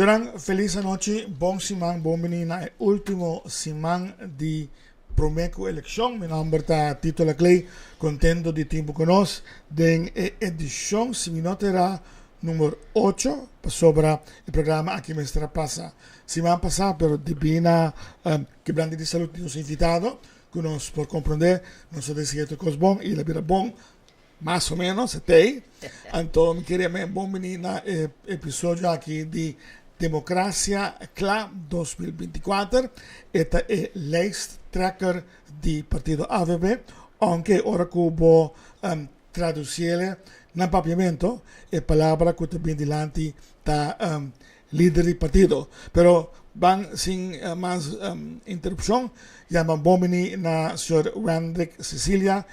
Señornan, felis anochi, bon siman, bon bini na e ultimo siman di prome cu eleccion. Mi nomber ta Tito Laclay, contento di tin bo cu nos den e edicion, si mi no ta era, number 8, pasobra e programa aki mester a pasa siman pasa, pero debi na quebrante di salud di nos invitado, cu nos por comprende, nos a desea tur cos bon y el a bira bon. Mas o menos, e tei. Anto mi kere men bon bini na e episodio aki di Democracia Cla 2024. E ta e lijsttrekker di partido AVB. Aunke ora ku bo um, traduciele na papiamento, e palabra ku ta bin dilanti ta um, lider di partido. Pero ban sin uh, mas um, interrupcion, yama bon bini na señor Wendrick Cecilia,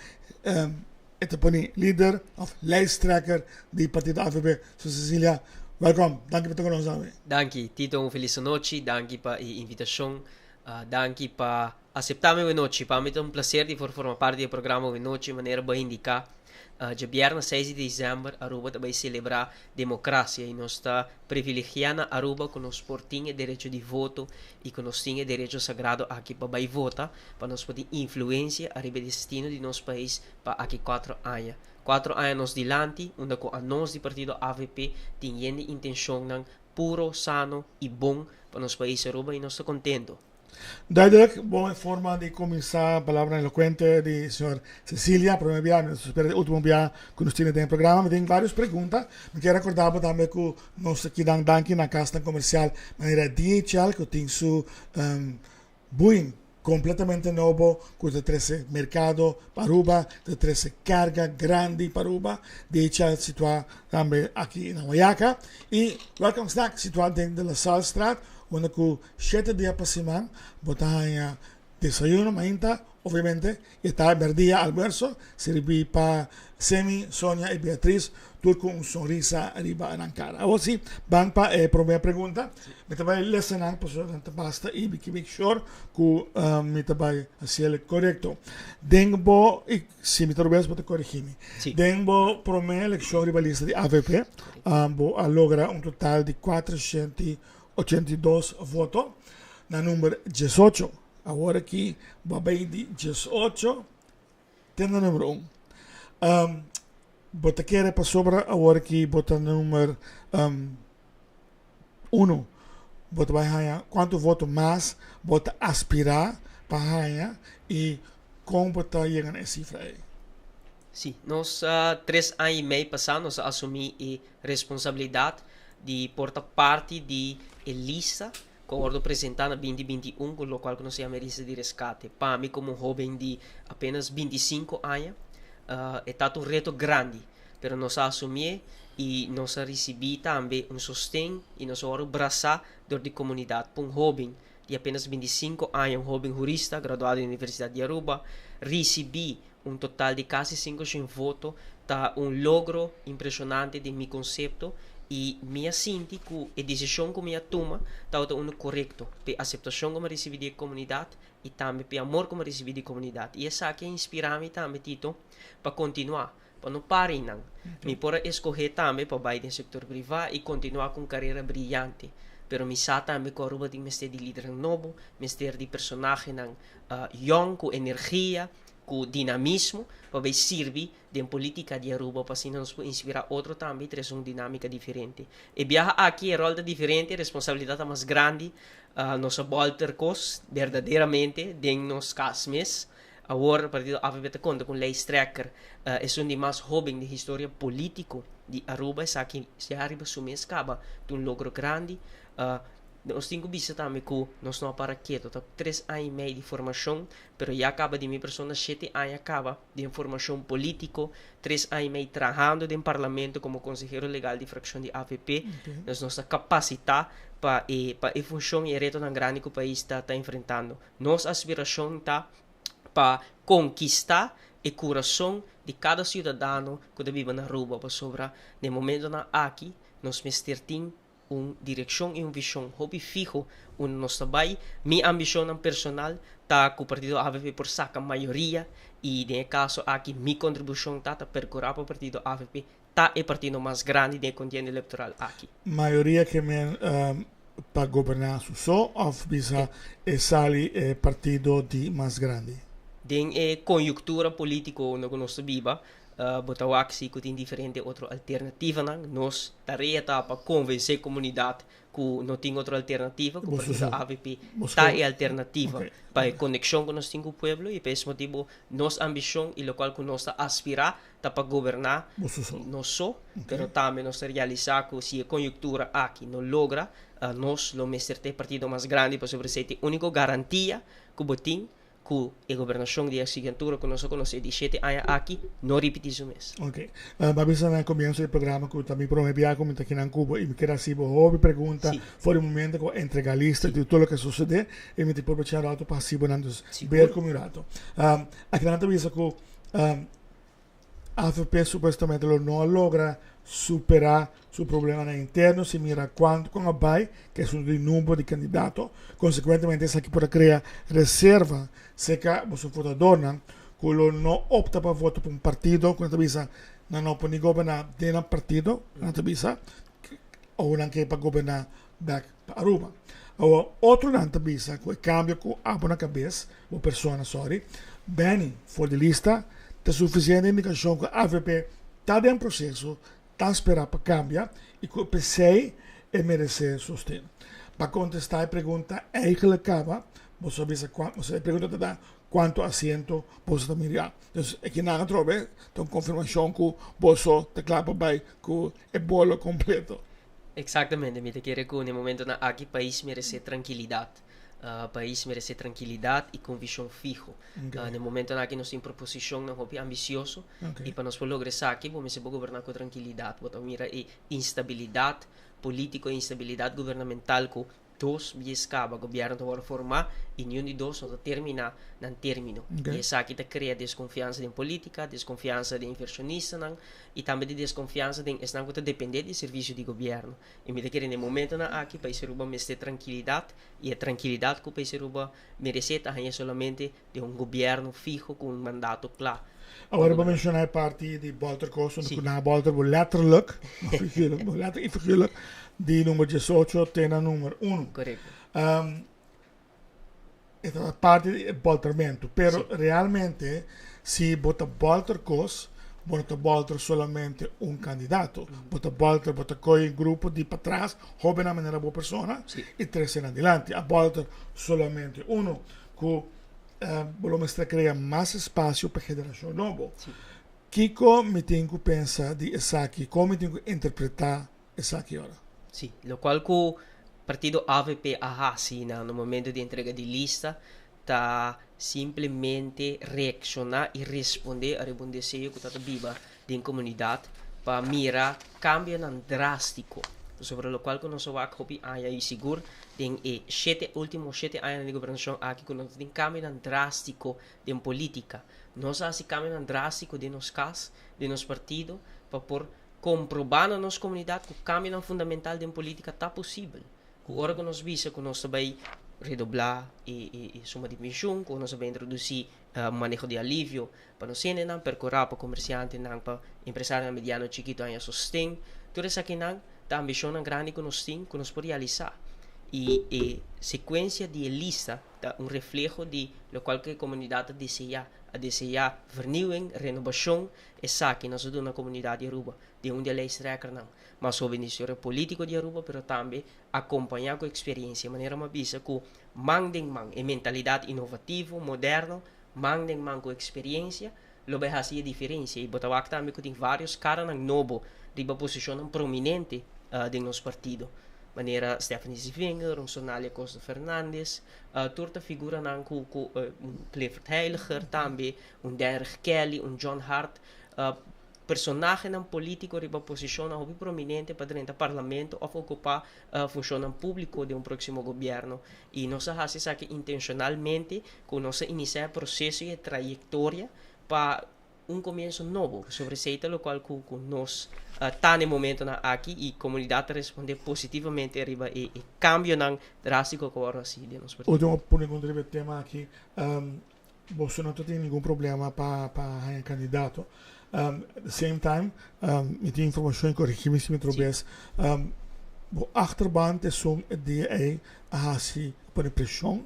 um, e ta poni lider of lijsttrekker di partido AVB. So Cecilia, welkom. Danki pa ta con nos awe. Danki, Tito, un feliz nochi. Danki pa e invitacion. Danki pa acepta mi nochi. Pa mi ta un placer di por forma parti di e programa nochi, manera bo a indica. Djabièrnè 6 di december Aruba ta bay celebra democracia y nos ta privilegia na Aruba cu nos por tin e derecho di voto y cu nos tin e derecho sagrado aki pa bay vota pa nos por tin influencia ariba e destino di nos pais pa aki 4 aña. 4 aña nos dilanti, unda cu anos di partido AVP tin yen di intencionnan puro, sano y bon pa nos pais Aruba y nos ta contento. Duidelijk, bon forma di cuminsa, palabra elocuente di señor Cecilia, prome biaha, mi ta spera di ultimo biaha cu nos tin den programa. Mi tin varios pregunta. Mi kier recorda tambe cu nos aki dan danki na cas comercial manera DHL, cu tin su boeing completamente nobo, cu ta trece mercado pa Aruba, ta trece carga grandi pa Aruba. DHL situa tambe aki na Wayaca. Y Welcome Snack situa den De La Salstraat, unda cu 7 dia pa siman bo ta haya desayuno mainta, obviamente, y ta merdia almuerzo, sirbi pa Semi, Sonia y Beatriz, tur cu un sonrisa riba nan cara. Awor si, ban pa e prome pregunta. Mi ta bay lesa nan, pasobra ta basta y mi make sure cu mi ta bay haci corecto. Den bo, y si mi ta robes, bo ta coregi mi. Den bo prome eleccion riba lista di AVP, bo a logra un total di 482 voto na number 18. Awor aki, bo a bay di 18 te na number 1. Bo ta kere pasobra awor aki bo ta number 1. Bo ta bay haya cuanto voto mas bo ta aspira pa haya y con bo ta yega na e cifra ey? Si, nos 3 aña y mey pasa nos a asumi e responsabilidad di por ta parti di e lista cu a wordo presenta na 2021, cu locual cu nos ta yama lista di rescate. Pa mi, como hoben di apenas 25 aña, ta un reto grandi, pero nos a asumi y nos a ricibi tambe un sosten y nos a brasa door di comunidad. Pa un hoben di apenas 25 aña, un hoben hurista gradua di Universidad di Aruba, ricibi un total di casi 500 voto, ta un logro impresionante di mi concepto y mi a sinti cu e decision cu mi a tuma ta un corecto, pa aceptacion cu mi a ricibi di comunidad y tambe pa amor cu mi a ricibi di comunidad. Y esaki a inspira mi tambe, Tito, pa continua, pa no para nan. Mi por a scoge tambe pa bay den sector priva y continua cu un carera briyante. Pero mi sa tambe cu Aruba tin mester di lider nobo, mester di personahe young, cu energia, cu dinamismo, pa bay sirbi den politica di Aruba, pa asina nos inspira otro tambe, trece un dinamica diferente. E biaha aki, e rol ta diferente, responsabilidad ta mas grandi, nos a bolter cos, berdaderamente, den nos cas mes. Awor, partido AVB ta conta cu lijsttrekker, e un di mas hoben di historia politico di Aruba, esaki ya riba su mes caba un logro grandi. Nos tin cu bisa tambe cu nos no a para keto, ta 3 aña y mey di formacion, pero ya caba di mi persona 7 aña caba di formacion politico, 3 aña y mey trahando den parlamento como consehero legal di fraccion di AVP. Nos ta capacita pa e funcion y reto tan grandi cu e pais ta enfrentando. Nos aspiracion ta pa conkista e curason di cada ciudadano cu ta biba na Aruba, pasobra na momento nan aki nos mester tin un direccion y un vision hopi fiho unda nos ta bay. Mi ambicion personal ta cu partido AVP por saca mayoria y den e caso aki mi contribucion ta percura pa partido AVP ta e partido mas grandi den contienda electoral aki. Mayoria kiermen. pa goberná su so òf bisa e sali e partido di mas grandi? Den e konyuktura polítiko unda ku nos ta biba, bo ta wak si ku tin diferente otro alternativanan. Nos tarea ta pa konvensé komunidat ku no tin otro alternativa, ku partido avp ta e alternativa pa e konekshon ku nos tin ku pueblo i pa es motibu nos ambishon i lokual ku nos ta aspirá ta pa goberná nos so, pero tambe nos ta realisá ku si e konyuktura aki no logra, nos lo mester ta e partido mas grandi pasobra esei ta e úniko garantia ku bo tin ku e gobernashon di e asignatura ku nos a konosé di shete aña aki no ripití su mes. Ok. Bo a bisa na komienso di programa ku ta mi prome bia ku mi ta kinan ku bo i mi kier hasi bo hopi pregunta for di momento ku bo a entrega lista di tur loke a sosodé i mi ta probecha un rato pa hasi bo nan dus ber ku mi un rato. Akinan ta bisa ku Avp supuestamente lo no a logra supera su problemanan interno si mira cuanto con a bay cu esun di number di candidato. Consecuentemente esaki por a crea reserva cerca boso votadornan cu lo no opta pa vota pa un partido cu nan ta bisa nan no por ni goberna den nan partido, nan ta bisa, o nan ke pa goberna bek pa Aruba. Awor otronan ta bisa cu e cambio cu abo na cabes, bo persona sorry, Benny for di lista ta suficiente indicacion cu avp ta den proceso, ta spera pa cambia y cu p'esey e merece sosten. Pa contesta e pregunta eigenlijk caba, boso a bisa cuan, e pregunta ta da cuanto asiento boso ta mira. Dus e kinan atrobe ta un confirmacion cu boso ta cla pa bay cu e bolo completo. Exactamente, mi ta kere cu na e momentonan aki pais merece trankilidad. Pais merece trankilidad y con vision fiho. Na e momentonan aki nos tin proposicionnan hopi ambicioso y pa nos por logra esaki bo mester por goberna cu trankilidad. Bo ta mira e instabilidad politico, e instabilidad gubernamental cu Dos bies kaba gobièrnu ta wòrdu formá i niun di dos no ta terminá nan término. I esaki ta krea deskonfiansa den polítika, deskonfiansa den invershonistanan i tambe di deskonfiansa den esnan ku ta dependé di e servisio di gobièrnu. I mi ta kere na e momentonan aki pais Aruba mester trankilidat i e trankilidat ku pais Aruba meresé ta haña solamente den un gobièrnu fiho ku un mandato kla. Awor bo menshoná e parti di Bolter Kos, unda ku nan a bolter bo letterlijk, no figuurlijk, bo letterlijk i figuurlijk, di number diesocho te na number uno. Korekto. E ta parti di e boltermentu, pero realmente si bo ta bolter kos, bo no ta bolter solamente un kandidato, bo ta bolter, bo ta kohe un grupo di patras, hóbennan manera bo persona, i trese nan dilanti. A bolter solamente uno. Ku bo lo mester krea mas espasio pa generashon nobo. Kiko mi tin ku pensa di esaki? Kon mi tin ku interpretá esaki ora? Sí, lokual ku partido avp a hasi na no momento di entrega di lista ta simplemente reakshoná i respondé ariba un deseo ku ta ta biba den komunidat pa mira kambionan drástiko pasobra lokual ku nos a wak hopi aña i sigur den e shete último shete añanan di gobernashon aki ku nos tin kambionan drástiko den polítika. Nos a hasi kambionan drástiko den nos kas, den nos partido pa por komprobá na nos komunidat ku kambionan fundamental den polítika ta posibel. Ku ora ku nos bisa ku nos ta bai redoblá e suma di penshun, ku nos ta bai introdusí maneho di alivio pa nos hendenan, perkurá pa komersiantenan, pa empresarionan mediano i chikito haña sosten. Tur esakinan ta ambishonnan grandi ku nos tin ku nos por realisá. I e sekuensia di e lista ta un refleho di lokual ku e komunidat ta deseá. A deseá vernieuwing, renobashon, esaki nos a duna komunidat di Aruba den un di e lijsttrekkernan. Mas hopi di historia polítiko di Aruba, pero tambe akompañá ku eksperensia. Manera mi a bisa ku man den man, e mentalidat inovativo, moderno, Man den man ku eksperiencia lo bai hasi e diferencia y bo ta wak tambe ku tin varios karanan nobo riba posishonnan prominente den nos partido manera Stephanie Zievinger, un Sonalia Costa Fernandez, tur ta figuranan ku ku un Clifford Heiliger tambe, un Denrich Kelly, un John Hart. Personahenan polítiko riba posishonnan hopi prominente pa drenta parlamento òf okupá funshonnan públiko den un próksimo gobièrnu. I nos a hasi esaki intenshonalmente ku nos a inisiá e proseso i e trayektoria pa un komienso nobo. Pasobra esei ta lokual ku ku nos ta na e momentonan aki i komunidat ta respondé positivamente riba e e kambionan drástiko ku a wòrdu hasi den nos partido. Último pregunta riba e tema aki. Boso no ta tin ningun problema pa pa haña kandidato. The same time, mi tin informashon i korigí mi si mi trobes. Bo achterban ta esun e dia ei a hasi a pone preshon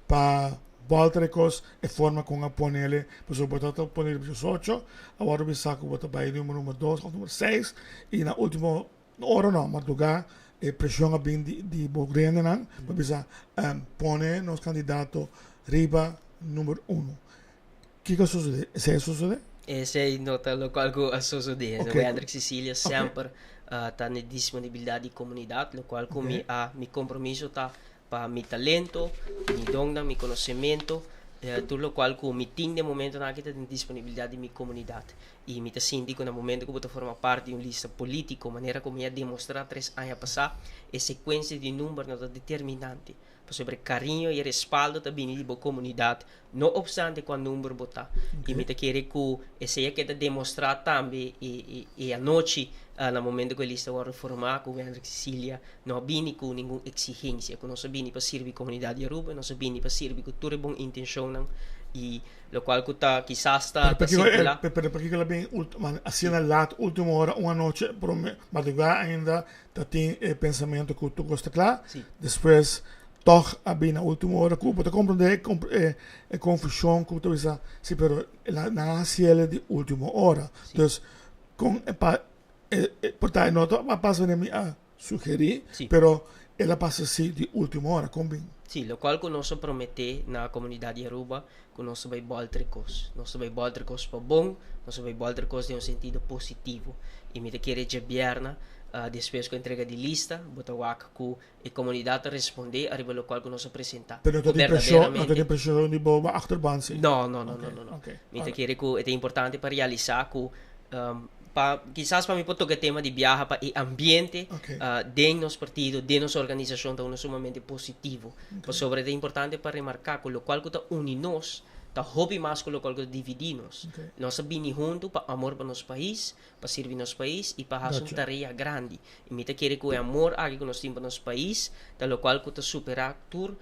pa bolter e kos e forma kon a ponele pasobra bo tabata pone riba diesocho awor bo bisa ku bo ta bai numero numero dos of numero seis i na ultimo ora no marduga e preshon a bin di di bo rendenan pa bisa pone nos kandidato riba numero uno kiko a sosode esei a sosode? Esei no ta lokual ku a sosode. Wendrick Cecilia semper ta na disponibilidat di komunidat lokual ku mi a mi kompromiso ta pa mi talento, mi donnan, mi konosementu, tur lokual ku mi tin den momentonan aki ta den disponibilidat di mi komunidat. I mi ta sinti ku na momento ku bo ta forma parti di un lista polítiko, manera ku mi a demostrá tres aña pasá, e sekuensia di number no ta determinante, pasobra e kariño i e respaldo ta bini di bo komunidat, no opstante kua number bo ta. I mi ta kere ku esei a keda demostrá tambe e anochi na momento ku e lista wòrdu formá, ku Wendrick Cecilia no a bini ku ningun eksigensia, ku nos a bini pa sirbi komunidat di Aruba, nos a bini pa sirbi ku tur e bon intenshonnan i lokual ku ta kisas ta sirkulá. Pero pakiko el a bini asina lat, último ora, un anochi prome madrugá ainda ta tin e pensamentu ku tur kos ta kla, despues tòg a bini na último ora ku bo ta komprondé e konfushon ku ta bisa si pero nan a hasi el di último ora. Dus kon e pa por ta e no ta a pasa manera mi a sugerí pero el a pasa si di último ora kon bin? Si, lokual ku nos a prometé na komunidat di Aruba ku nos ta bai bòlter kos. Nos ta bai bòlter kos pa bon, nos ta bai bòlter kos den un sentido positivo. I mi ta kere djabièrna, despues ku entrega di lista, bo ta wak ku e komunidat ta respondé ariba lokual ku nos a presentá. Pero no ta tin preshon, no ta tin preshon di bo achterban si? No, no, no, no, no, no. Mi ta kere ku e ta importante pa realisá ku Pa kisas pa mi por toca e tema di biaha pa e ambiente den nos partido, den nos organisacion ta uno sumamente positivo. Pasobra e ta importante pa remarca cu locual cu ta uni nos ta hopi mas cu locual cu ta dividi nos. Nos a bini hunto pa amor pa nos pais, pa sirbi nos pais y pa haci un tarea grandi. Y mi ta kere cu e amor aki cu nos tin pa nos pais ta locual cu ta supera tur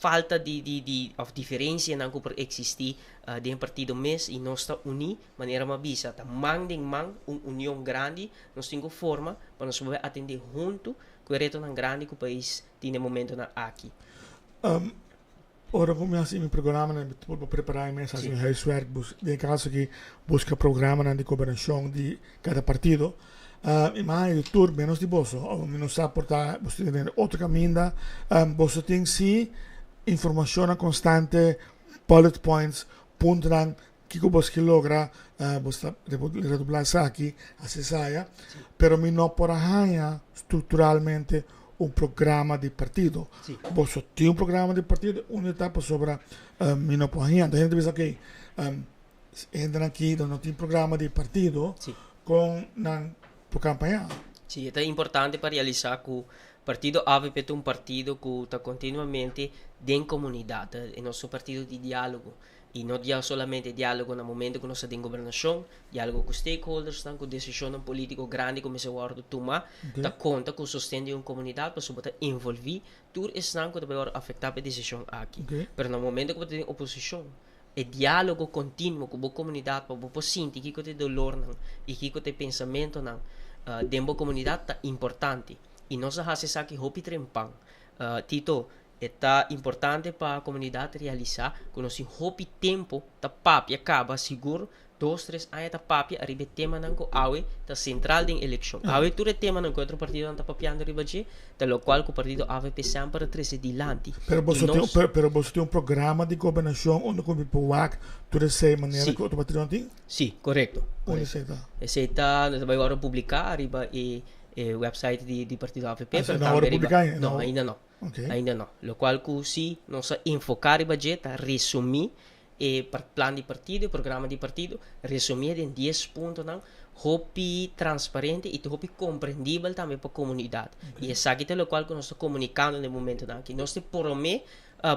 falta di di di of diferencianan cu por existi den e partido mes y nos ta uni manera mi a bisa ta man den man un union grandi nos tin cu forma pa nos por atende hunto cu e retonan grandi cu pais tin den momentonan aki. Ora cu mi haci mi programanan mi por prepara mi mes haci mi huiswerk den e caso aki busca programanan di gobernacion di cada partido. Mi maya di tur menos di boso. Mi no sa por ta boso tin den otro caminda. Boso tin si informacionnan constante, bullet points, puntonan kico boso ke logra. Boso ta redobla esaki, haci esaya. Pero mi no por a haya structuralmente un programa di partido. Boso tin un programa di partido? Unda ta? Pasobra mi no por haya. Anto hende ta bisa, ok, Hendenan aki no tin programa di partido con nan por campaña. Sí, e ta importante pa realisa cu partido avp ta un partido cu ta continuamente den comunidad. E nos un partido di dialogo y no dia solamente dialogo na momento cu nos ta den gobernacion, dialogo cu stakeholdersnan, cu decisionnan politico grandi cu mester wordo tuma, ta conta cu sosten di un comunidad pasobra bo ta envolvi tur esnan cu ta bay wordo afecta pa e decision aki. Pero na momento cu bo ta den oposicion, E diálogo kontinuo ku bo komunidat pa bo por sinti kiko ta e dolornan i kiko ta e pensamentonan den bo komunidat ta importante. I nos a hasi esaki hopi trempan. Tito, e ta importante pa komunidat realisá ku nos tin hopi tempu ta papia kaba sigur dos tres aña ta papia ariba e temanan ku awe ta sentral den elekshon. Awe tur e temanan ku e otro partidonan ta papiando riba dje ta lokual ku partido avp semper a trese dilanti. Pero boso tin, pero, pero boso tin un programa di gobernashon unda ku mi por wak tur esei manera Sí. ku otro partidonan tin? Sí, korekto. Unda esei ta? Esei ta, nos ta bai wòrdu publiká ariba e e website di di partido avp, Ah, pero no a tambe wòrdu riba, publiká ainda? no, No. ainda no. Oké. Ainda no. Lokual ku si nos a enfoká riba dje ta resumí E plan di partido, e programa di partido, resumí den dies puntonan hopi transparente i ta hopi komprendibel tambe pa komunidat. I esaki ta lokual ku nos ta komunikando na e momentonan aki. Nos ta e promé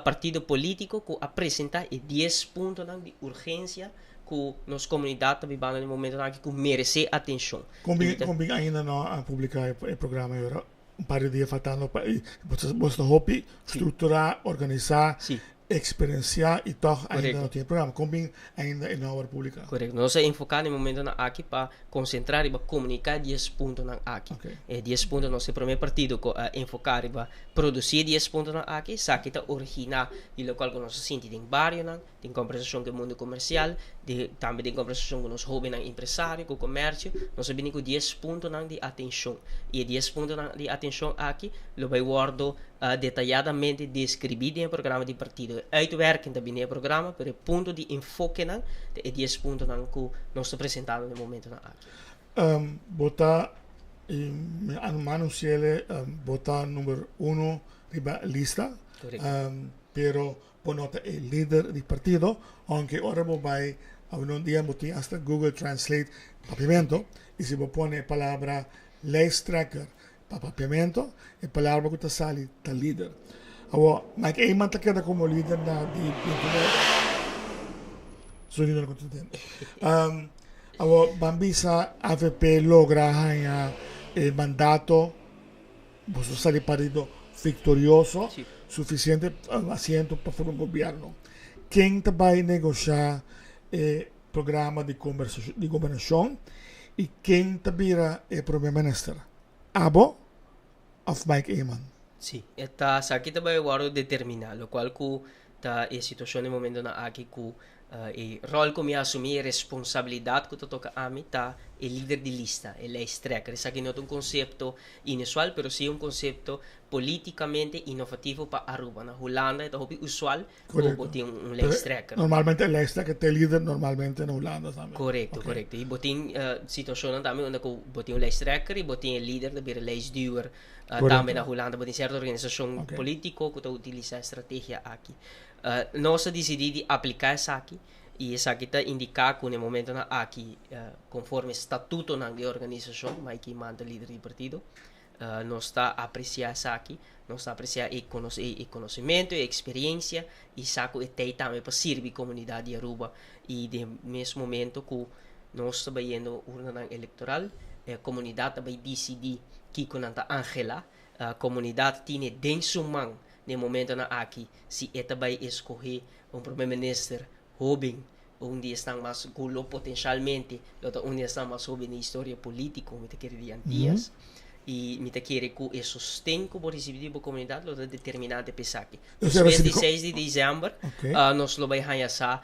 partido polítiko ku a presentá e dies puntonan di urgensia ku nos komunidat ta bibando na e momentonan aki ku meresé atenshon. Kon bin ainda no a publiká e programa ayora? Un par di dia faltando pa i boso ta hopi strukturá, organisá. Eksperensiá i tòg ainda no tin e programa. Kon bin ainda e no a wòrdu publiká? Korekto. Nos a enfoká na e momentonan aki pa konsentrá riba komuniká e dies puntonan aki. E dies punto nos e promé partido ku a enfoká riba produsí e dies puntonan aki. Esaki ta originá di lokual ku nos a sinti den barionan, den kòmbersashon ku e mundu komersial, tambe den kòmbersashon ku nos hóbennan empresario, ku komersio. Nos a bini ku dies puntonan di atenshon. I e dies puntonan di atenshon aki lo bai wòrdu detayadamente deskribí den e programa di partido. E uitwerking ta bini den e programa, pero e punto di enfokenan ta e dies puntonan ku nos ta presentando den e momentonan aki. Bo ta, i mi a anunsi'el, bo ta number uno riba lista, pero bo no ta e lider di partido, aunke ora bo bai un dia bo tin hasta Google Translate papiamento, i si bo pone e palabra lijsttrekker Pa papiamento e palabra ku ta sali ta lider. Awor, Mike Eman ta keda komo lider na di 29. Sonido no kontento. Um, awor, ban bisa AVP logra haña e mandato, boso sali partido viktorioso, Sí. sufisiente asiento pa forma un gobierno. Ken ta bai negoshá e programa di di gobernashon i ken ta bira e prome minister? Abo of Mike Eman? Sí, e ta esaki ta bai wòrdu determiná, lokual ku ta e situashon den momentonan aki ku e ròl ku mi a asumí, e responsabilidat ku ta toka ami ta e lider di lista, e lijsttrekker. Esaki no ta un konsepto inusual, pero sí un konsepto polítikamente inovativo pa Aruba. Na Hulanda e ta hopi usual Ku bo tin un lijsttrekker. Normalmente e lijsttrekker ta e lider normalmente na Hulanda tambe. Korekto, korekto. I bo tin situashonnan tambe unda ku bo tin un lijsttrekker i bo tin e lider ta bira lijstduwer tambe na Hulanda. Bo tin sierto organisashon polítiko ku ta utilisá e strategia aki. Nos a disidí di apliká esaki i esaki ta indiká ku na e momentonan aki konforme statutonan di e organisashon, Mike Eman ta lider di partido, Nos ta apresiá esaki, nos ta apresiá e e konosementu, e eksperensia i sa ku e tei tambe pa sirbi komunidat di Aruba. I den mes momento ku nos ta bayendo urnanan elektoral, e komunidat ta bai disidí kiko nan ta anhelá. Komunidat tine den su man den momentonan aki si e ta bai eskohé un prome minister hóben, un di esnan mas ku lo potenshalmente lo ta un di esnan mas hóben den historia polítiko, mi ta kere di Antias, i mi ta kere ku e sosten ku bo risibí di bo komunidat lo ta determinante pa esaki. Despues di seis di desèmber nos lo bai haña sa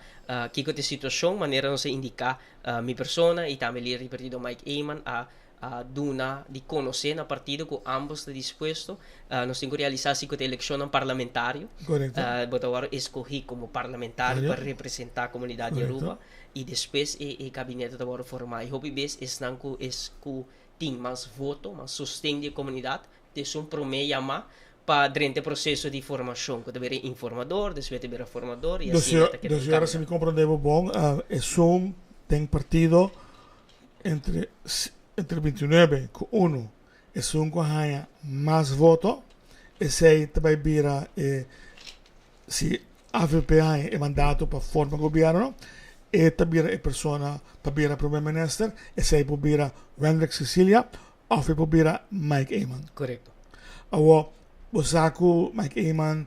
kiko ta e situashon, manera nos a indiká mi persona i tambe lider di partido Mike Eman a a duna di konosé na partido ku ambos ta dispuesto. Nos tin ku realisá si ku ta elekshonnan parlamentario. Bo ta wòrdu eskohí komo parlamentario pa representá komunidat di Aruba i despues e gabinete ta wòrdu formá. I hopi bes esnan ku es ku tin mas voto, mas sosten di e komunidat, ta esun promé yamá pa drenta e proseso di formashon, ku ta bira informador, despues ta bira formador i asina ta keda Dus yo ora si mi komprondé bo bon, esun den partido Entre entre 29 ku unu esun ku haña mas voto esei ta bai bira e si avp haña e mandato pa forma gobierno e ta bira e persona pa bira prome minister esei por bira Wendrick Cecilia of e por bira Mike Eman. Korekto. Awor bo sa ku Mike Eman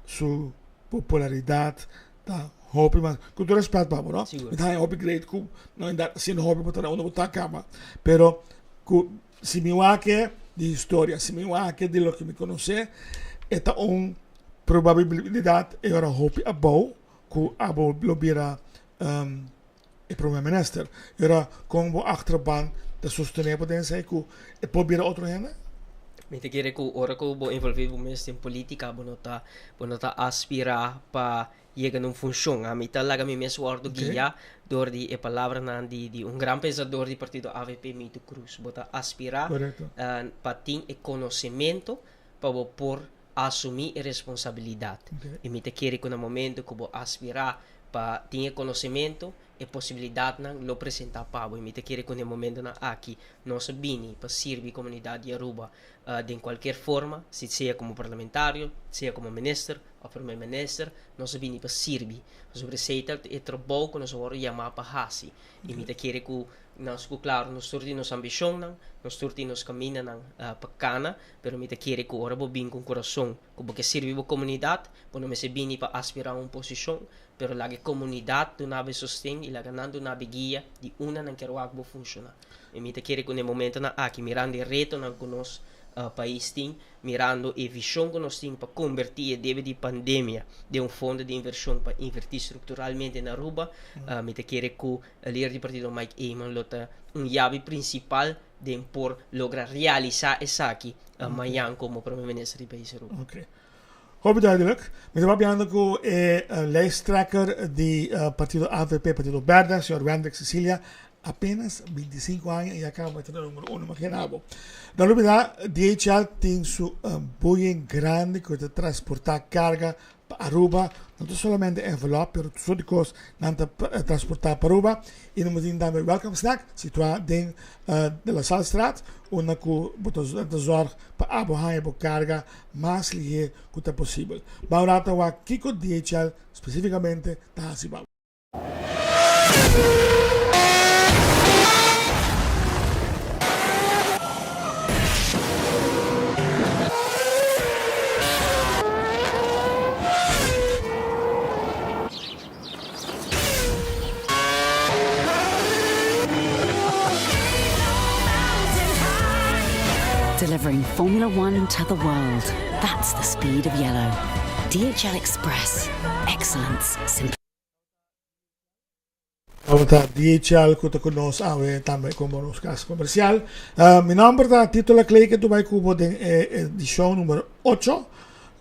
su popularidat Ta hopi mas ku tur respet pa bo no. Sigur. Mi ta haña hopi great ku no inderdat asina hopi bo ta na unda bo ta kaba. Pero ku si mi wak di historia, si mi wak di loke mi konosé, e ta un probabilidat e ora hopi abou ku abo lo bira e prome minister. E ora kon bo achterban ta sostené bo den esei ku e por bira otro hende? Mi ta kere ku ora ku bo envolví bo mes den polítika bo no ta bo no ta aspirá pa yega na un funshon. Ami ta laga mi mes wòrdu guiá dor di e palabranan di di un gran pensador di partido avp Mito Cruz. Bo ta aspirá pa tin e konosementu pa bo por asumí e responsabilidat. I mi ta kere ku na momento ku bo aspirá pa tin e konosementu, e posibilidatnan lo presentá pa bo. I mi ta kere ku na e momentonan aki nos a bini pa sirbi komunidat di Aruba. Den cualkier forma, si sea como parlamentario, sea como minister of prome minister, nos a bini pa sirbi. Pasobra esey ta e trabou cu nos a worde yama pa haci. Y mi ta kere cu nos cu claro nos tur tin nos ambicionnan, nos tur tin nos camindanan pa cana, pero mi ta kere cu ora bo bin cu un curason cu bo ke sirbi bo comunidad, bo no mester bini pa aspira un posicion, pero laga e comunidad duna bo e sosten y laga nan duna bo e guia di unda nan kier wak bo funciona. Y mi ta kere cu na e momentonan aki, mirando e retonan cu nos pais tin, mirando e vision cu nos tin pa converti e debe di pandemia den un fondo di inversion pa inverti structuralmente na Aruba, mi ta kere cu e lider di partido Mike Eman lo ta un yabi principal den por logra realisa esaki mañan como Prome Minister di pais Aruba. Ok. Hopi duidelijk. Mi ta papiando cu e lijsttrekker di partido avp, Partido Berde, señor Wendrick Cecilia. Apenas 25 aña y a caba ta numero uno, imagina bo. No olbida, DHL tin su boeing grandi cu ta transporta carga pa Aruba, no ta solamente envelop, pero tur soort di cos nan ta transporta pa Aruba. Y nos tin tambe Welcome Snack, situa den De La Salstraat, unda cu bo ta zorg pa abo haña bo carga mas lihé cu ta posibel. Ban un rato wak kico DHL specificamente ta haci pa bo. Delivering Formula One to the world. That's the speed of yellow. DHL Express. Excellence. Simplicity. Tabata DHL cu ta cu nos awe tambe como nos casa comercial. Mi nomber ta Tito Laclay que tu bay cubo den e edicion numero 8.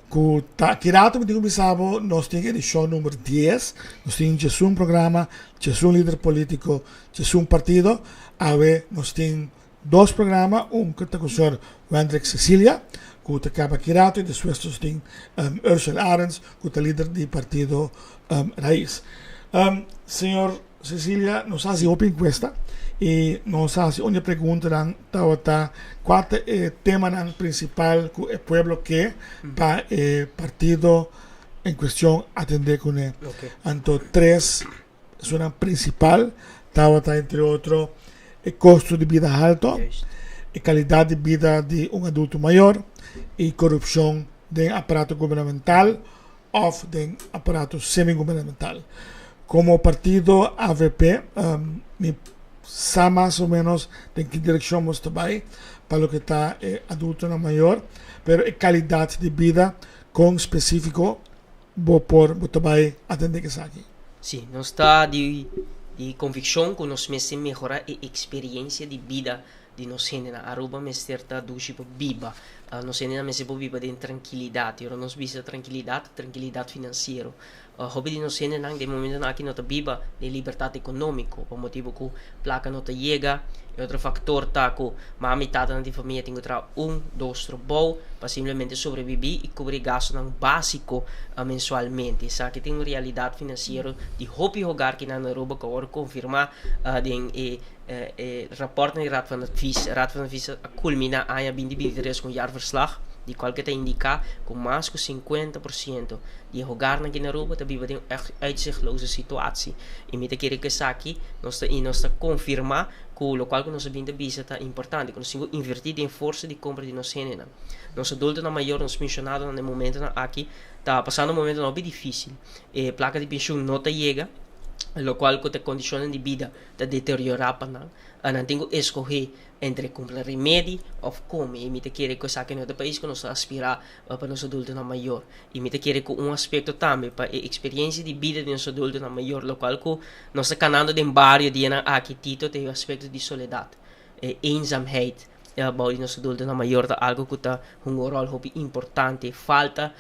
Cu ta ki rato mi tin cu bisa bo nos tin edicion numero 10. Nos tin djesun programa, djesun lider politico, djesun partido. Awe nos tin dos programa, un cu ta cu señor Wendrick Cecilia cu ta caba ki rato y despues nos tin Ursel Arends cu ta lider di partido Raiz. Señor Cecilia, nos a haci hopi encuesta y nos a haci un di e preguntanan tabata cua ta e temanan principal cu e pueblo ke pa e partido en cuestion atende cune. Anto tres esunnan principal tabata entre otro e costo di bida halto, e calidad di bida di un adulto mayor y corupcion den aparato gubernamental of den aparato semi-gubernamental. Como partido avp mi sa mas o menos den ki direccion nos ta bay pa loke ta e adultonan mayor, pero e calidad di bida con specifico bo por bo ta bay atende cu esaki. Si, nos ta di di conviccion cu nos mester mehora e experiencia di bida di nos hendenan. Aruba mester ta dushi pa biba. Nos hendenan mester por biba den trankilidat. I ora nos bisa trankilidat, trankilidat finansiero. Hopi di nos hendenan den momentonan aki no ta biba den libertat ekonómiko pa motibu ku plaka no ta yega. E otro faktor ta ku mama i tatanan di famia tin ku traha un, dos trabou pa simplemente sobrebibí i kubri gastunan básiko mensualmente. Esaki ta un realidat finansiero di hopi hogar kinan na Aruba ku a wòrdu konfirmá den e E rapòrtnan di Raad van Advies, Raad van Advies a kulminá aña 2023 ku un jaarverslag di kual ke ta indiká ku mas ku 50% di e hogarnan aki na Aruba ta biba den un uitzichtloze situatie. I mi ta kere ku esaki nos ta i nos ta konfirmá ku lokual ku nos a bin ta bisa ta importante, ku nos tin ku invertí den forsa di kompra di nos hendenan. Nos adultonan mayor, nos penshonadonan den momentonan aki ta pasando momentonan hopi difísil. E plaka di penshun no ta yega, lokual ku ta kondishonnan di bida ta deteriorá pa nan. Nan tin ku eskohé entre kumpra remedi òf kome. I mi ta kere ku esaki no ta e pais ku nos ta aspirá pa nos adultonan mayor. I mi ta kere ku un aspekto tambe pa e eksperiensia di bida di nos adultonan mayor, lokual ku nos ta kanando den bario dianan aki, Tito, ta e aspekto di soledat, e eenzaamheid. Bou di nos adultonan mayor ta algu ku ta hunga un ròl hopi importante. Falta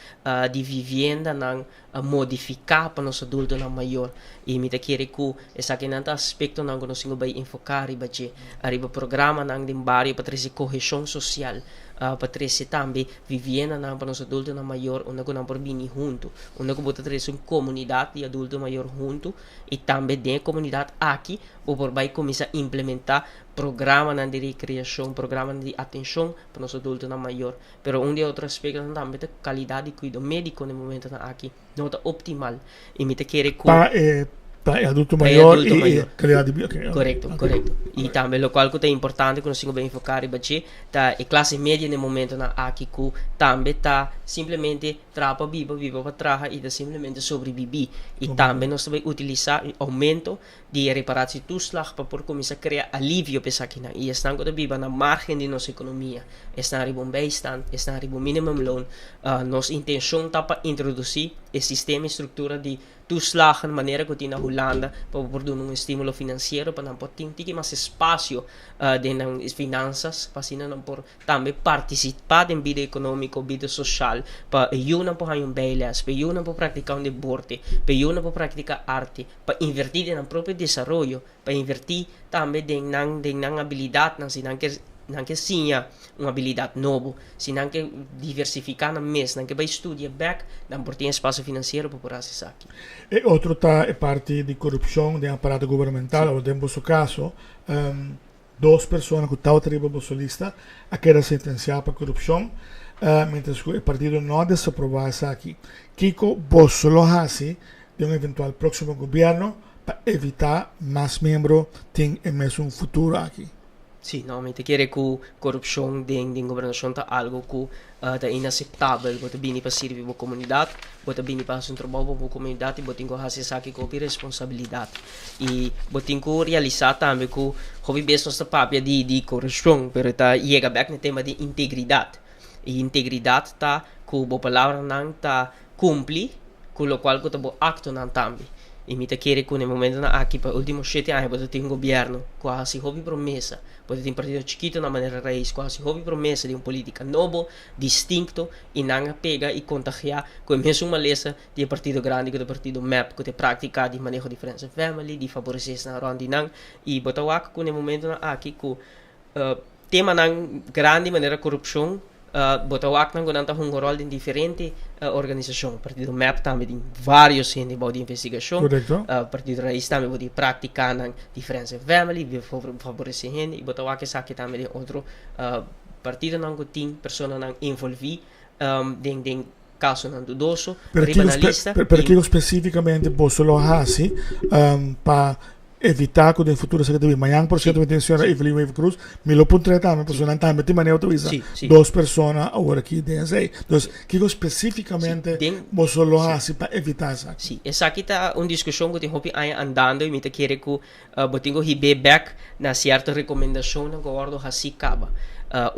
di viviendanan modifiká pa nos adultonan mayor i mi ta kere ku esakinan ta aspektonan ku nos tin ku bai enfoká riba dje, riba programanan den bario pa trese koheshon sosial. pa trese tambe viviendanan pa nos adultonan mayor unda ku nan por bini huntu, unda ku bo ta trese un komunidat di adulto mayor huntu i tambe den e komunidat aki bo por bai kuminsá implementá programanan di rekreashon, programanan di atenshon pa nos adultonan mayor. Pero un di e otro aspektonan tambe ta kalidat di kuido médiko na e momentonan aki no ta optimal i mi ta kere ku. Pa e pa e adulto mayor i e kalidat di bida. Korekto, korekto. I tambe lokual ku ta importante ku nos tin ku bin enfoká riba dje ta e klase media na e momentonan aki ku tambe ta simplemente traha pa biba, biba pa traha i ta simplemente sobribibí. I tambe nos ta bai utilisá e oumento di e reparatietoeslag pa por kuminsá krea alivio pa esakinan. I esnan ku ta biba na margen di nos ekonomia, esnan riba un bijstand, esnan riba un minimumloon, nos intenshon ta pa introdusí e sistema i struktura di toeslagen manera ku tin na Hulanda pa bo por duna un estímulo finansiero pa nan por tin tiki mas espasio den nan finansas pa asina nan por tambe partisipá den bida ekonómiko, bida soshal, pa e yunan por haña un bijles, pa e yunan por praktiká un deporte, pa e yunan por praktiká arte, pa invertí den nan propio desaroyo, pa invertí tambe den nan den nan abilidatnan si nan ke nan ke siña un abilidat nobo, si nan ke diversifiká nan mes, nan ke bai studia bèk, nan por tin espasio finansiero pa por hasi esaki. E otro ta e parti di korupshon den aparato gubernamental, awor den boso kaso dos persona ku tabata riba boso lista a keda sentensiá pa korupshon, mientras ku e partido no a desaprobá esaki. Kiko boso lo hasi den un eventual próksimo gobièrnu pa evitá mas miembro tin e mesun futuro aki? Sí, no, mi ta kere ku korupshon den den gobernashon ta algu ku ta inaseptabel. Bo ta bini pa sirbi bo komunidat, bo ta bini pa hasi un trabou pa bo komunidat i bo tin ku hasi esaki ku hopi responsabilidat. I bo tin ku realisá tambe ku hopi bes nos ta papia di di korupshon, pero ta yega bèk na e tema di integridat. I integridat ta ku bo palabranan ta kumpli ku lokual ku ta bo aktonan tambe. I mi ta kere ku na e momentonan aki pa e ultimo shete aña bo ta tin un gobièrnu ku a hasi hopi promesa, bo ta tin partido chikito na manera rais ku a hasi hopi promesa di un politika nobo, distinkto i nan a pega i kontagiá ku e mesun malesa di e partido grandi ku ta e partido mep ku ta e praktika di maneho di friends and family, di faboresé esnan rònt di nan. I bo ta wak ku na e momentonan aki ku Temanan grandi manera korupshon, bo ta wak nan ku nan ta hunga ròl den diferente organisashon. Partido mep tambe tin vários hende bou di investigashon. Partido Rais tambe bo tin práktikanan di Friends and Family, di faboresé hende. I bo ta wak esaki tambe den otro partidonan ku tin personanan envolví den den kasonan dudoso riba nan lista. Pero kiko spesífikamente boso lo hasi pa evitá ku den futuro esaki ta bin? Mañan por sierto mi tin señora Evelyn Wever Croes, mi lo puntra tambe pasobra nan tambe tin manera ta bisa dos persona awor aki den esei. Entonces kiko spesífikamente boso lo hasi pa evitá esaki? Sí, esaki ta un diskushon ku tin hopi aña andando i mi ta kere ku Bo tin ku hib'é bèk na sierto rekomendashonnan ku a wòrdu hasí kaba.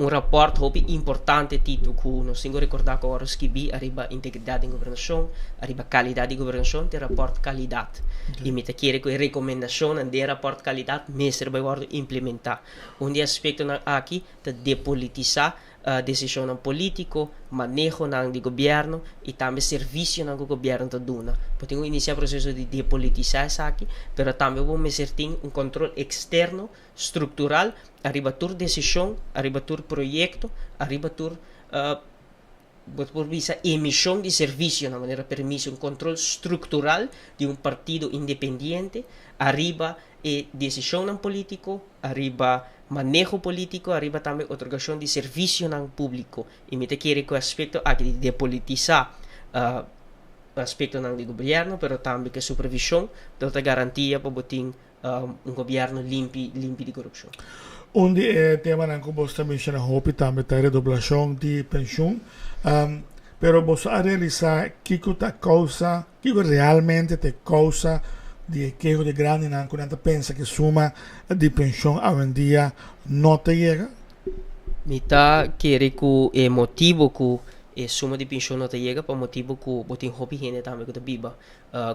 Un rapòrt hopi importante Tito ku nos tin ku rekordá ku a wòrdu skibí ariba integridat den gobernashon, ariba kalidat di gobernashon ta e rapòrt kalidat. I mi ta kere ku e rekomendashonnan den e rapòrt kalidat mester bai wòrdu implementá. Un di e aspektonan aki ta depolitisá Desishonnan polítiko, manehonan di gobièrnu i tambe servisionan ku gobièrnu ta duna. Bo tin ku inisiá proseso di depolitisá esaki, pero tambe bo mester tin un kontrol eksterno struktural ariba tur desishon, ariba tur proyekto, ariba tur bo por bisa emishon di servisionan manera permiso, un kontrol struktural di un partido independiente ariba e desishonnan polítiko, ariba maneho polítiko, ariba tambe otorgashon di servisionan públiko. I mi ta kere ku e aspekto aki di depolitisá aspektonan di gobièrnu, pero tambe ku e supervishon lo ta garantia pa bo tin un gobièrnu limpi, limpi di korupshon. Un di e temanan ku bos ta menshoná hopi tambe ta e redoblashon di penshun. Pero boso a realisá kiko ta kousa, kiko realmente ta e kousa di e keho di grandinan ku nan ta pensa ku e suma di penshon awendia no ta yega? Mi ta kere ku e motibu ku e suma di penshon no ta yega pa motibu ku bo tin hopi hende tambe ku ta biba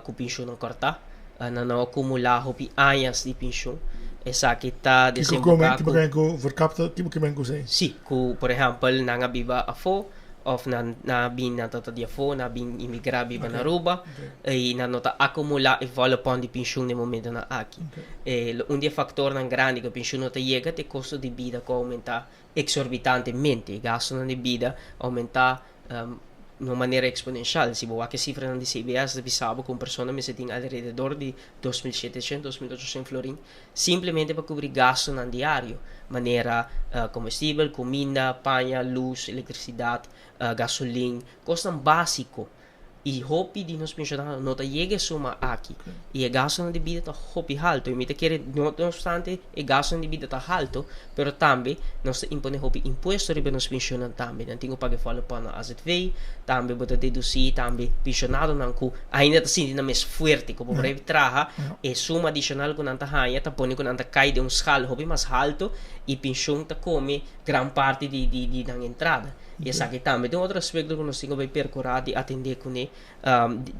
ku penshonnan kòrtá. Nan no a kumulá hopi añas di penshon. Esaki ta desemboká ku. Kiko ku verkapte, kiko ku men ku esei? Sí, ku por ehèmpel nan a biba afó. Of nan nan a bin nan ta di afó, nan a bin imigrá biba na Aruba i nan no ta akumulá e volle pon di penshun den momentonan aki. E un di e faktornan grandi ku e penshun no ta yega ta e kosto di bida ku a oumentá eksorbitantemente. E gastunan di bida a oumentá na un manera eksponenshal. Si bo wak e sifranan di CBS ta bisa bo ku un persona mester tin alrededor di 2700, 2800 florin simplemente pa kubri gastunan diario, manera komestibel, kuminda, paña, lus, elektrisidat, gasolin, kosnan básiko. I hopi di nos penshonado no ta yega e suma aki. I e gastunan di bida ta hopi haltu. I mi ta kere, no obstante e gastunan di bida ta haltu, pero tambe nos ta impone hopi impuesto riba nos penshonnan tambe. Nan tin ku paga e fòle pon na AZV, tambe bo ta dedusí tambe penshonadonan ku ainda ta sinti nan mes fuerte, ku bo por traha. E suma adishonal ku nan ta haña ta pone ku nan ta kai den un skal hopi mas haltu i penshon ta kome gran parti di di di nan entrada. I esaki tambe ta un otro aspekto ku nos tin ku bai perkurá di atendé kuné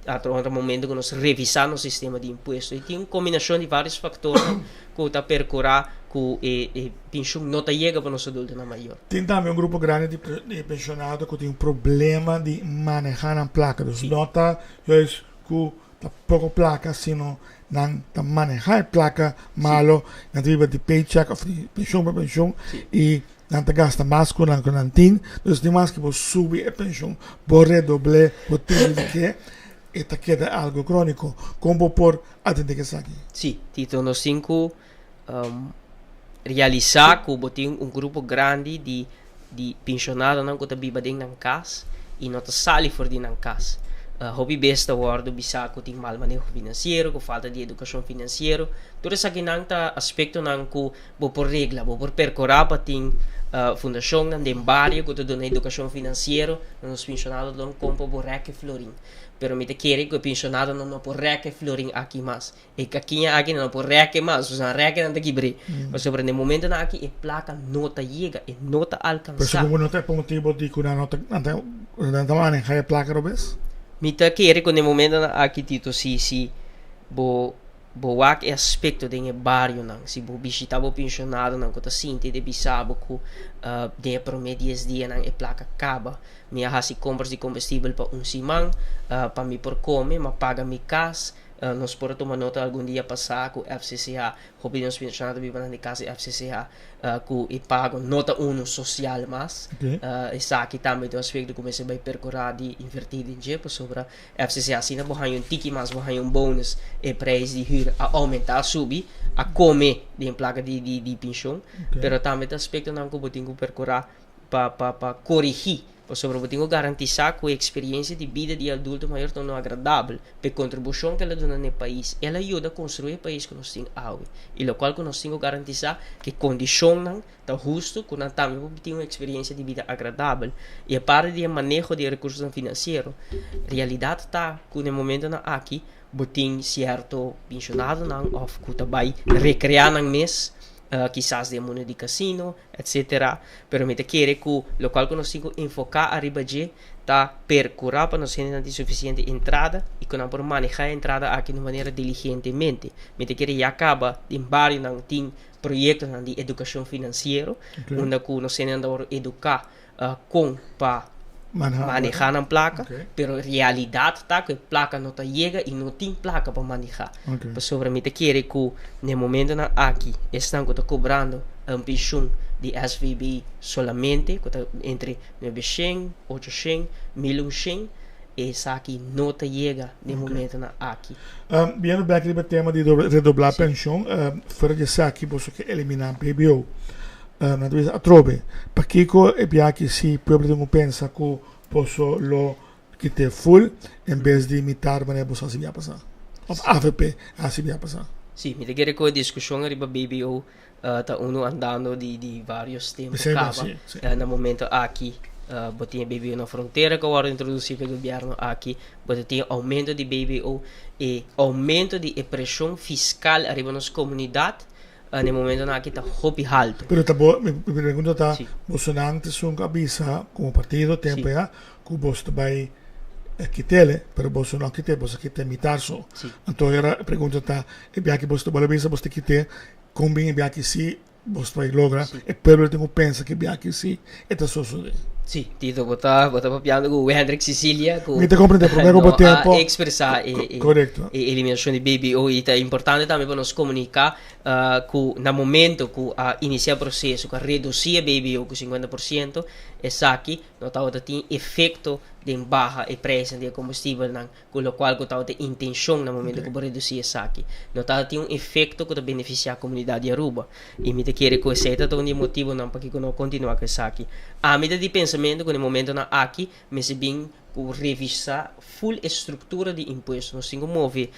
otro momento ku nos revisá nos sistema di impuesto. I tin un kombinashon di vários faktornan ku ta perkurá ku e e penshon no ta yega pa nos adultonan mayor. Tin tambe un grupo grandi di di penshonado ku tin un problema di manehá nan plaka. Dus no ta juist ku ta poko plaka sino nan ta maneha e plaka malo, nan ta biba di paycheck of di penshon pa penshon y nan ta gasta mas ku nan ku nan tin, dus di mas ku bo subi e penshon bo redoble bo tripliké e ta keda algo kroniko. Kon bo por atende ku esaki? Sí, Tito, nos tin ku realisá ku bo tin un grupo grandi di di penshonadonan ku ta biba den nan kas i no ta sali for di nan kas. Hopi bes ta wòrdu bisá ku tin mal maneho finansiero, ku falta di edukashon finansiero. Tur esakinan ta aspektonan ku bo por regla, bo por perkurá pa tin fundashonnan den bario ku ta duna edukashon finansiero na nos penshonadonan kon pa bo rèk e florin. Pero mi ta kere ku e penshonadonan no por rèk e florin aki mas. E kakiña aki nan no por rèk e mas, pasobra nan rèk e nan ta kibr'é. Pasobra den momentonan aki e plaka no ta yega, e no ta Pero alkansá. segun bo no ta e pa motibu di ku nan no ta nan ta nan ta manehá e plaka robes? Mi ta kere ku den momentonan aki Tito si si bo bo wak e aspekto den e barionan, si bo bishitá bo penshonadonan ku ta sinti di bisa bo ku den e promé dies dianan e plaka kaba. Mi a hasi kompras di kombestibel pa un siman pa mi por kome, mi a paga mi kas. Nos por a tuma nota algun dia pasá ku FCCH, hopi di nos penshonado ta biba nan di kas di FCCH, ku e pago no ta unu sosial mas. Esaki tambe ta un aspekto ku mester bai perkurá di invertí den dje pasobra FCCH asina bo haña un tiki mas, bo haña un bonus, e preis di hür a oumentá, a subi, a kome den plaka di di penshon. Pero tambe ta aspektonan ku bo tin ku perkurá pa pa pa korigí, pasobra bo tin ku garantisá ku e eksperiencia di bida di e adulto mayor ta unu agradabel pa e kontribushon ku el a duna na e pais. El a yuda konstruí e pais ku nos tin awe i lokual ku nos tin ku garantisá ku e kondishonnan ta hustu ku nan tambe por tin un eksperiencia di bida agradabel. I aparte di e maneho di e rekursonan finansiero, realidat ta ku na e momentonan aki bo tin sierto penshonadonan òf ku ta bai rekreá nan mes kisas den mundu di kasino, etc. Pero mi ta kere ku lokual ku nos tin ku enfoká ariba dje ta perkurá pa nos hendenan tin sufisiente entrada i ku nan por manehá e entrada aki di un manera diligentemente. Mi ta kere ya kaba den barionan tin proyektonan di edukashon finansiero unda ku nos hendenan ta wòrdu eduká kon pa manehá nan plaka, pero realidat ta ku e plaka no ta yega i no tin plaka pa manehá. Pasobra mi ta kere ku na e momentonan aki esnan ku ta kobrando un penshun di SVB solamente, ku ta entre nuebeshen, ochoshen, milunshèn, esaki no ta yega na e momentonan aki. Biendo bek riba e tema di redoblá penshun, fuera di esaki boso ke eliminá BBO. Nan ta bisa atrobe, Pakiko e biaha si pueblo tin ku pensa ku boso lo kit'é ful en bes di mitar manera boso hasi biaha pasá? Òf avp a hasi biaha pasá? Sí, mi ta kere ku e diskushon riba BBO ta unu andando di di vários tempu kaba. Na momento aki bo tin e BBO na frontera ku a wòrdu introdusí pa e gobièrnu aki, bo ta tin oumento di BBO, e oumento di e preshon fiskal ariba nos komunidat Na e momentonan aki ta hopi haltu. Pero ta bo, mi pregunta ta, bosonan ta esun ku a bisa komo partido tempu ya ku boso ta bai kitele, pero boso no a kite, boso a kite mitar so. Anto era e pregunta ta, e biaha ki boso ta bole bisa boso ta kite, kon bin e biaha ki si boso ta bai logra, e pueblo tin ku pensa ku e biaha ki si e ta sosode. Sí, Tito, bo ta, bo ta papiando ku Wendrick Cicilia ku Mi ta komprendé, promé ku no bo a tempo. ekspresá e, e, Korekto. e eliminashon di BBO i ta importante tambe pa nos komuniká ku na momento ku a inisiá proseso ku a redusí e BBO ku 50%, esaki no tabata tin efekto den baha e preisnan di e kombustibelnan. Ku lokual ku tabata e intenshon na momento ku bo redusí esaki. No tabata tin un efekto ku ta benefisiá komunidat di Aruba. I mi ta kere ku esei ta un di e motibonan pakiko no kontinuá ku esaki. Ami ta di pensamentu ku na e momentonan aki mester bin ku revisá ful e struktura di impuesto. Nos tin ku move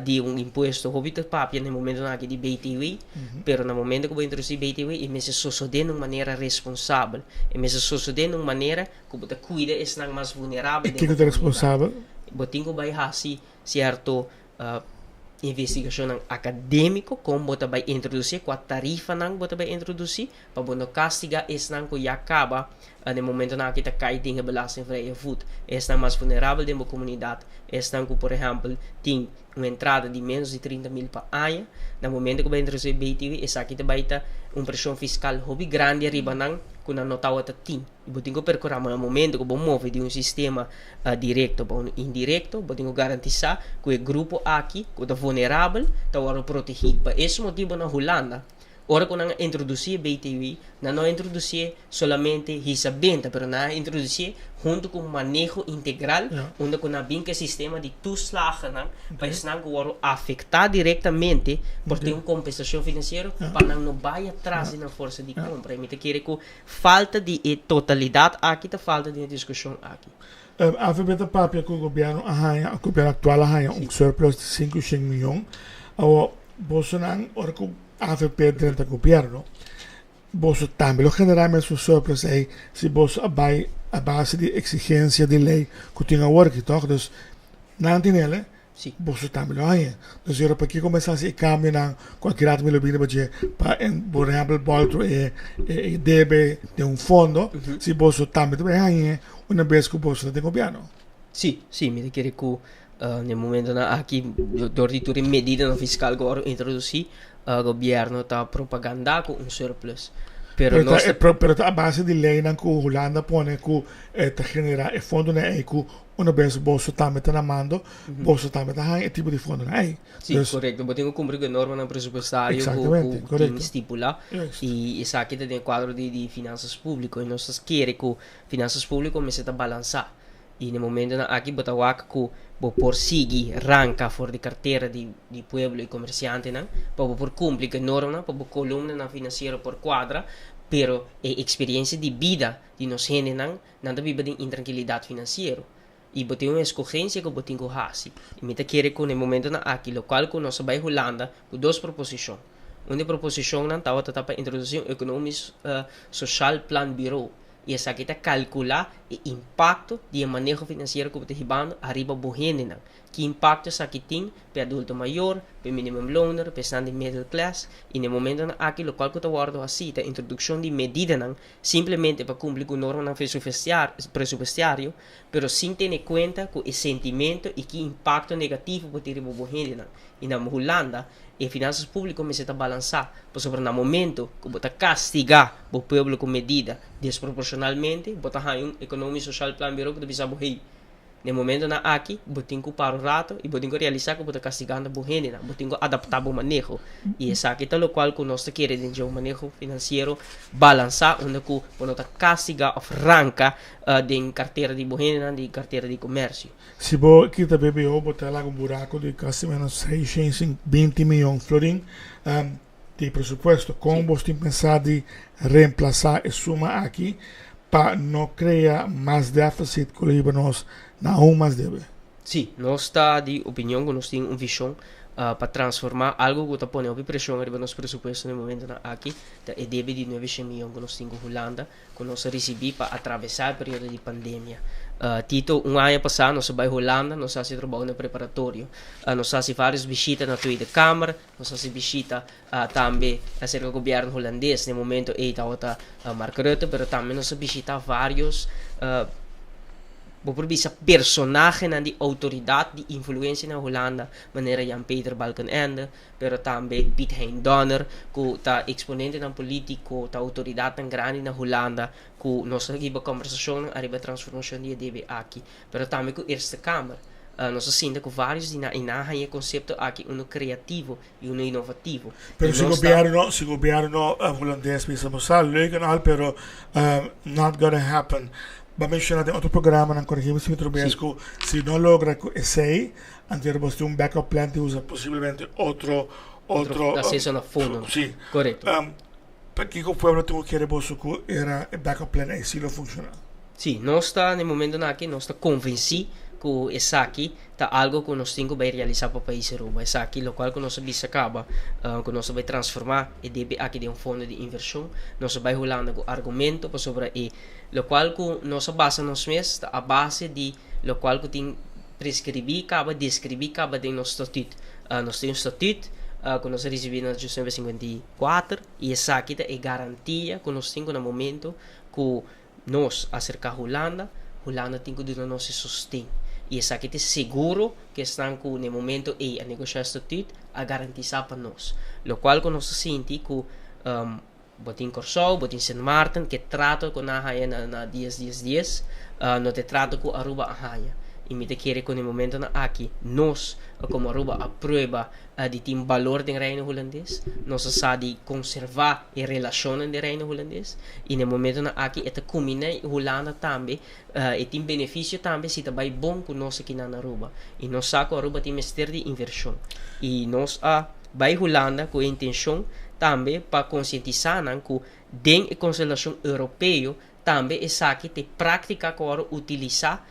di un impuesto hopi ta papia na e momentonan aki di BTW, pero na momento ku bo introdusí BTW e mester sosodé na un manera responsabel. E mester sosodé na un manera Ku bo ta kuida esnan mas vulnerabel I den kiko bo ta komunidat. responsabel? Bo tin ku bai hasi sierto investigashonnan akadémiko kon bo ta bai introdusí, kua tarifanan bo ta bai introdusí pa bo no kastigá esnan ku ya kaba na e momentonan aki ta kai den e belastingvrije voet. Esnan mas vulnerabel den bo komunidat, esnan ku por ehèmpel tin un entrada di ménos di 30.000 pa aña, na momento ku bai introdusí BTW esaki ta bai ta un preshon fiskal hopi grandi ariba nan ku nan no tabata tin. I bo tin ku perkurá ma na momento ku bo move di un sistema direkto pa un indirekto, bo tin ku garantisá ku e grupo aki ku ta vulnerabel ta wòrdu protegí. Pa es motibu na Hulanda, ora ku nan a introdusí e BTW, nan no a introdusié solamente hisa benta, pero nan a introdusié huntu ku un maneho integral unda ku nan a bin ku e sistema di toeslagennan pa esnan ku wòrdu afektá direktamente por tin un kompensashon finansiero pa nan no bai atras di nan forsa di kompra. I mi ta kere ku Falta di e totalidat aki ta falta den e diskushon aki. Avp ta papia ku gobièrnu a haña, gobièrnu aktual a haña un surplus di 500 mion. Awor, bosonan ora ku avp drenta gobièrnu, boso tambe lo generá mesun surplus ei si boso a bai a base di eksigensia di lei ku tin awor aki, tòg? Dus, nan tin el, Sí. Boso tambe lo haña. Dus ora pakiko mester hasi e kambionan ku aki rato mi lo bini pa dje pa por ehèmpel bòltru e e debe den un fondo, si boso tambe ta bai hañ'e una bes ku boso ta den gobièrnu. Sí, sí, mi ta kere ku na e momentonan aki dor di tur e medidanan fiskal ku a wòrdu introdusí, gobièrnu ta propagandá ku un surplus. Pero Pero nos ta, ta. pero ta a base di leinan ku Hulanda pone ku ta generá e fondonan ei ku Una bes boso tambe ta na mando, boso tambe ta haña e tipo di fondonan ei. Sí, korekto. Bo tin ku kumpli ku e normanan presupuestario ku tin stipulá. I esaki ta den e kuadro di finansas públiko. I nos ta kere ku finansas públiko mester ta balansá. I na e momentonan aki bo ta wak ku bo por sigui ranka for di kartera di pueblo i komersiantenan pa bo por kumpli ku e normanan, pa bo kolumnanan finansiero por kuadra. Pero e eksperiensia di bida di nos hendenan Nan ta biba den intrankilidat finansiero i bo tin un eskogensia ku bo tin ku hasi. I mi ta kere ku na e momentonan aki lokual ku nos a bai Hulanda ku dos proposishon. Un di e proposishonnan tabata ta pa introdusí un Economisch Sociaal Plan Bureau i esaki ta kalkulá e impakto di e maneho finansiero ku bo ta hibando ariba bo hendenan. Ki impakto esaki tin p'e adulto mayor, p'e minimumloner, p'e esnan di middle class i na e momentonan aki lokual ku ta wòrdu hasí ta introdukshon di medidanan simplemente pa cumpli cu normanan presupuestario, pero sin tene cuenta cu e sentimento y ki impacto negativo por tin riba bo hendenan. Y na Hulanda, e finanzas publico mester ta balansa, pasobra na momento cu bo ta castiga bo pueblo cu medida desproporcionalmente, bo ta haña un Economisch Sociaal Planbureau cu ta bisa bo, hey, Na e momentonan aki, bo tin ku para un rato i bo tin ku realisá ku bo ta kastigando bo hendenan. Bo tin ku adaptá bo maneho. I esaki ta lokual ku nos ta kere den dje un maneho finansiero balansá unda ku bo no ta kastigá òf ranka den kartera di bo hendenan, di kartera di komersio. Si bo kita BBO, bo ta laga un buraku di kasi menos 620 miyon florin di presupuesto. Kon bo tin pensá di reemplasá e suma aki pa no krea mas deficit ku lo hiba nos na aun mas debe? Sí, nos ta di opinion ku nos tin un vishon pa transformá algu ku ta pone hopi preshon riba nos presupuesto na e momentonan aki, ta e debe di 900 miyon ku nos tin ku Hulanda. Ku nos a risibí pa atravesá e periodo di pandemia. Tito, un aña pasá nos a bai Hulanda, nos a hasi trabou na preparatorio. Nos a hasi vários bishita na Tweede Kamer, nos a hasi bishita tambe aserka gobièrnu hulandes, na e momento ei tabata Mark Rutte, pero tambe nos a bishitá vários. Bo por bisa personahenan di outoridat di influensia na Hulanda, manera Jan Peter Balkenende, pero tambe Piet Hein Donner, ku ta eksponentenan polítiko, ta outoridatnan grandi na Hulanda, ku nos a hiba kòmbersashonnan ariba transformashon di e debe aki, pero tambe ku Eerste Kamer. Nos a sinta ku vários di nan i nan a haña e konsepto aki unu kreativo i unu inovativo. Pero si gobièrnu, si gobièrnu hulandes bisa bo sa leuk en al pero not gonna happen. Bo a menshoná den otro programanan, korigí mi si mi ta robes, ku si no logra ku esei, anto bo tin un backup plan di usa posiblemente otro, otro. Aseso na fondo. Si. Korekto. Pakiko pueblo tin ku kere boso ku era e backup plan ei si lo funshoná? Si, nos ta na e momentonan aki nos ta konvensí ku esaki ta algo ku nos tin ku bai realisá pa pais Aruba. Esaki lokual ku nos a bisa kaba ku nos ta bai transformá e debe aki den un fondo di invershon. Nos a bai Hulanda ku argumento pasobra e lokual ku nos a basa nos mes ta a base di lokual ku tin preskribí kaba, deskribí kaba den nos statut. Nos tin un statut ku nos a risibí na 1954 i esaki ta e garantia ku nos tin ku na momento ku nos aserká Hulanda, Hulanda tin ku duna nos e sosten. I esaki ta e seguro ku esnan ku na e momento ei a negoshá e statut a garantisá pa nos. Lokual ku nos ta sinti ku bo tin Kòrsou, bo tin Sint Maarten, ku e trato ku nan a haña na na dies dies dies no ta e trato ku Aruba a haña. I mi ta kere ku na e momentonan aki nos komo Aruba a prueba di tin balor den Reino Hulandes, nos a sa di konservá e relashonnan den Reino Hulandes i na e momentonan aki e ta kuminá Hulanda tambe, e tin benefisio tambe si ta bai bon ku nos akinan na Aruba i nos sa ku Aruba tin mester di invershon i nos a bai Hulanda ku e intenshon tambe pa konsientisá nan ku den e konstelashon Europeo Tambe esaki ta e práktika ku a wòrdu utilisá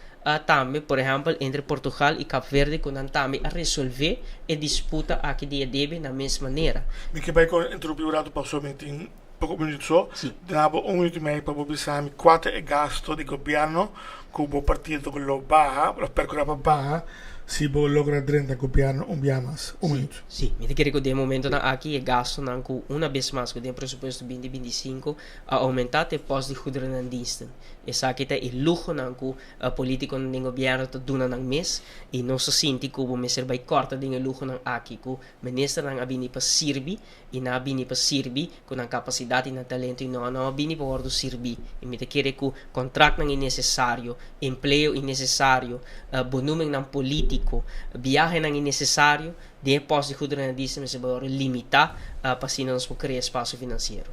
tambe, por ehèmpel, entre Portugal i Kap Verde ku nan tambe a resolvé e disputa aki di e debe na mes manera. Mi ke bai ku interrumpí un ratu pasobra mi tin poko minuut so. Sí. Duna bo un minuut i mei pa bo bisa mi kua ta e gasto di gobièrnu ku bo partido lo baha, lo perkurá pa baha si bo logra drenta gobièrnu un bia mas. Un minuut. Sí, mi ta kere ku den e momentonan aki e gastonan ku una bes mas ku den e presupuesto binti 25 A oumentá te pòst di goederennan diensten. Esaki ta e luhonan ku polítikonan den gobièrnu ta duna nan mes i nos ta sinti ku bo mester bai kòrta den e luhonan aki ku ministernan a bini pa sirbi i nan a bini pa sirbi ku nan kapasidat i nan talento i no nan a bini pa wòrdu sirbí. I mi ta kere ku kontraktnan innesesario, empleo innesesario, bonumennan polítiko, biahenan innesesario den e pòst di goederennan diensten mester bai wòrdu limitá pa asina nos por krea espasio finansiero.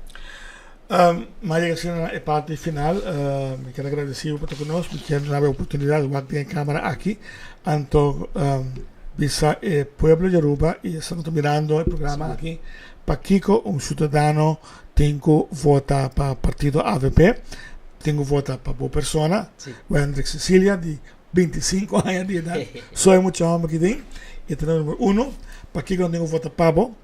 Mi a yega asina na e parti final. Mi kier agradeci bo pa ta cu nos. Mi kier duna bo e oportunidad di wak den e camera aki. Anto bisa e pueblo di Aruba y esnan cu ta mirando e programa aki pakico un ciudadano tin cu vota pa partido avp, tin cu vota pa bo persona, Wendrick Cecilia di 25 aña di edad. Soy mucha homber ki tin y ta number uno. Pakico nan tin cu vota pa bo?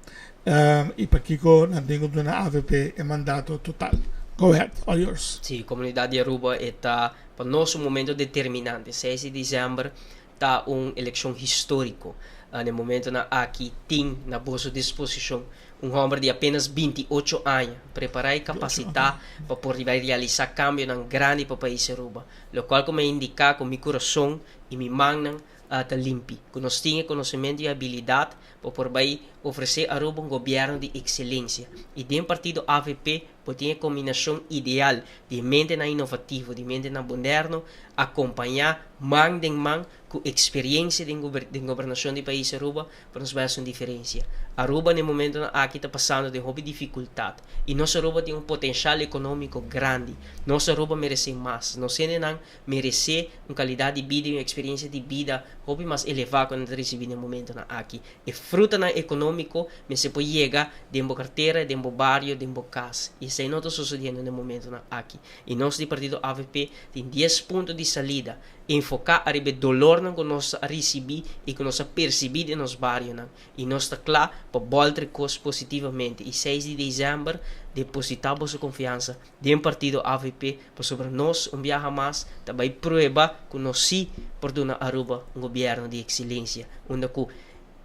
Y pakico nan tin cu duna avp e mandato total? Go ahead, all yours. Sí, comunidad di Aruba e ta pa nos un momento determinante. 6 di december ta un eleccion historico. Na e momentonan aki tin na boso disposicion un homber di apenas 28 aña, prepara y capacita pa por riba realisa cambionan grandi pa pais Aruba. Locual cu mi a indica cu mi curason y mi mannan ta limpi, cu nos tin e conocemento y habilidad pa por bay ofrece Aruba un gobierno di excelencia. Y den partido avp por tin e combinacion ideal di mentenan innovativo, di mentenan moderno, acompaña man den man cu experiencia den den gobernacion di pais Aruba pa nos bay haci un diferencia. Aruba na e momentonan aki ta pasando den hopi dificultad y nos Aruba tin un potencial economico grandi. Nos Aruba merece mas. Nos hendenan meresé un kalidat di bida i un eksperensia di bida hopi mas elevá ku nan ta risibí na e momentonan aki. E frutanan ekonómiko mester por yega den bo kartera, den bo bario, den bo kas. I esei no ta sosodiendo na e momentonan aki. I nos di partido avp tin dies punto di salida enfoká ariba e dolornan ku nos a risibí i ku nos a persibí den nos barionan. I nos ta kla pa bòlter e kos positivamente. I seis di desèmber depositá boso konfiansa den partido avp pasobra nos un biaha mas ta bay prueba cu nos si por duna Aruba un gobierno di excelencia unda cu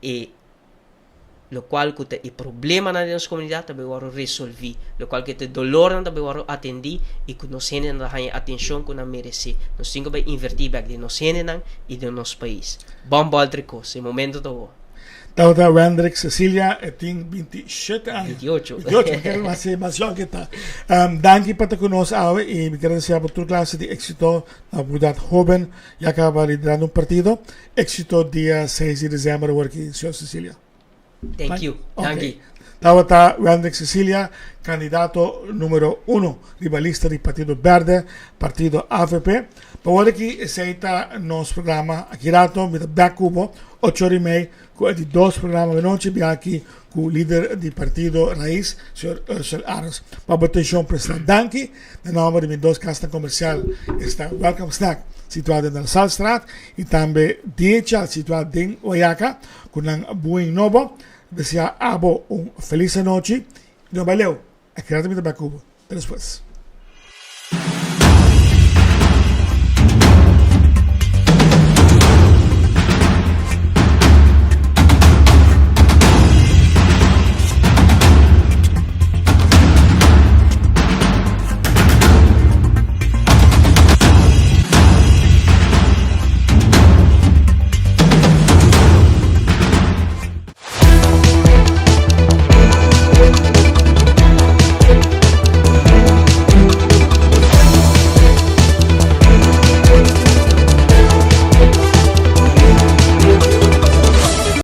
e Locual cu ta e problemanan den nos comunidad ta bay wordo resolvi. Locual cu ta e dolornan ta bay wordo atendi y cu nos hendenan ta haña e atencion cu nan merece. Nos tin cu bay inverti bek den nos hendenan y den nos pais. Bon bolter cos, e momento ta awor. Tabata Wendrick Cecilia, e tin 27 aña. 28. 28, mi kere mas mas yòn ke ta. Danki pa ta ku nos awe i mi kere desea bo tur klase di éksito na komunidat hóben ya kaba liderando un partido. Éksito dia 6 di desèmber awor aki, señor Cecilia. Thank you. Danki. Tabata Wendrick Cecilia, kandidato numero uno riba lista di Partido Berde, partido avp. Pa wor aki esei ta nos programa aki rato. Mi ta bek ku bo ocho ora i mei ku e di dos programa menochi bia aki ku lider di partido Raiz, señor Ursel Arends. Pa bo atencion presta danki. Na nomber di mi dos casnan comercial esta Welcome Snack situa den La Salstraat y tambe DHL situa den Wayaca cu nan buin nobo. Desea abo un feliz anochi. No bai leu. Aki rato mi ta bek ku bo. Te despues.